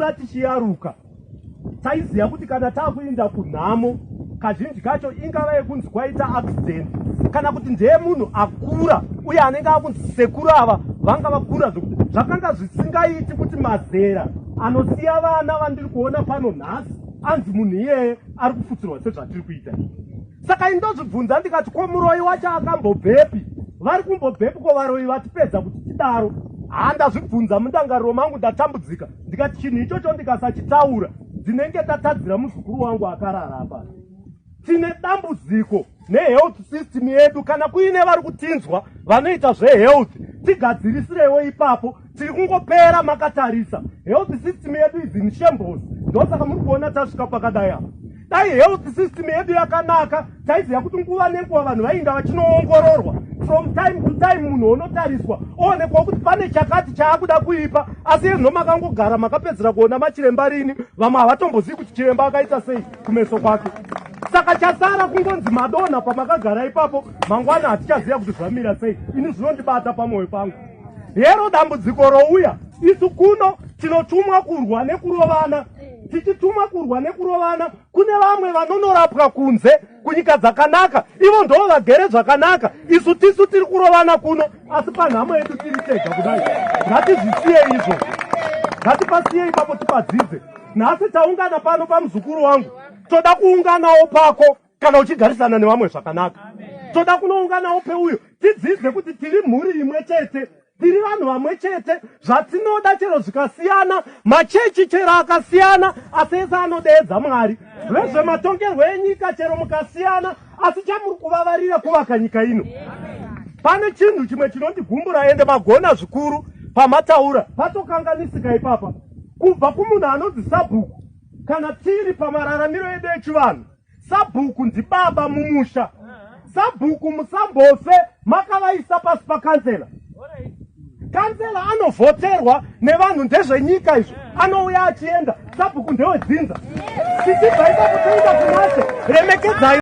Tichikura tichiyaruka taiziva kuti kana takuinda kunhamo kazhinji kacho ingava yekunzi kwaita accident kana kuti ndeye munhu akura uye anenge akunzi sekuru ava vanga vakura zvekuti zvakanga zvisingaiti kuti mazera anosiya vana vandiri kuona pano nhasi anzi munhu iyeye ari kufutsirwa sezvatiri kuita. Saka ini ndozvibvunza ndikati ko muroyi wacho akambobvepi? Vari kumbobvepi ko varoyi vatipedza kuti tidaro? Haa ndazvibvunza mundangariro mangu ndatambudzika ndikati chinhu ichocho ndikasachitaura ndinenge ndatadzira muzukuru wangu akarara apa. Tine dambudziko nehealth system yedu, kana kuine vari kutinzwa vanoita zvehealth tigadzirisirewo ipapo. Tiri kungopera makatarisa health system yedu is in shambles, ndosaka muri kuona tasvika pakadai apa. Dai health system yedu yakanaka, taiziva kuti nguva nenguva vanhu vainda vachinoongororwa from time to time, munhu onotariswa oonekwa kuti pane chakati chaakuda kuipa. Asi izvo makangogara makapedzera kuona machiremba rini, vamwe havatombozivi kuti chiremba akaita sei kumeso kwake. Saka chasara kungonzi madonha pamakagara ipapo, mangwana hatichaziva kuti zvamira sei. Ini zvinondibata pamwoyo pangu hero dambudziko rouya. Isu kuno tinotumwa kurwa nekurovana, tichitumwa kurwa nekurovana. Kune vamwe vanonorapwa kunze kunyika dzakanaka, ivo ndo vagere zvakanaka, isu tisu tiri kurovana kuno, asi panhamo yedu tiri tega kudai. Ngatizvisiye izvo, ngatipasiye ipapo tipadzidze. Nhasi taungana pano pamuzukuru wangu, toda kuunganawo pako kana uchigarisana nevamwe zvakanaka. Toda kunounganawo peuyo tidzidze kuti tiri mhuri imwe chete, tiri vanhu vamwe chete. Zvatinoda chero zvikasiyana, machechi chero akasiyana, asi ese anodeedza Mwari. Vezvematongerwo enyika chero mukasiyana, asi chamuri kuvavarira kuvaka nyika ino. Pane chinhu chimwe chinondigumbura, ende magona zvikuru pamataura, patokanganisika ipapa kubva kumunhu anonzi sabhuku. Kana tiri pamararamiro edu echivanhu, sabhuku ndibaba mumusha. Sabhuku musambofe makavaisa pasi pakansela. Kansela anovhoterwa nevanhu, ndezvenyika izvo, anouya achienda. Sabhuku ndewedzinza. Tichibva ipapo toenda kunashe, remekedzai.